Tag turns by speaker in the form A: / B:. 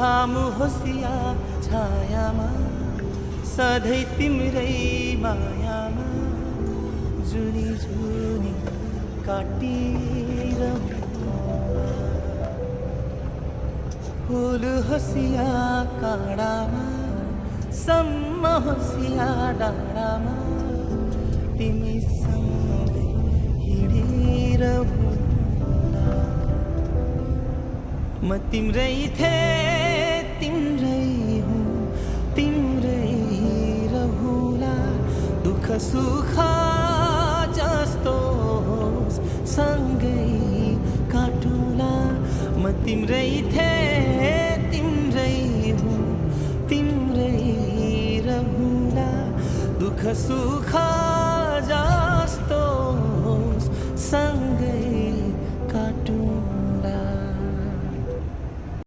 A: घाम होसिया छायामा सधैँ तिम्रै मायामा जुनी जुनी काटिरहँ। फुल होसिया काँडामा सम्म होसिया डाँडामा तिमीसँगै हिँडिरहँ। म तिम्रै थिएँ तिम्रै हुँ तिम्रै रहुला दुःख सुख जस्तो होस् सँगै काटुला। म तिम्रै थिएँ तिम्रै हुँ तिम्रै रहुला दुःख सुख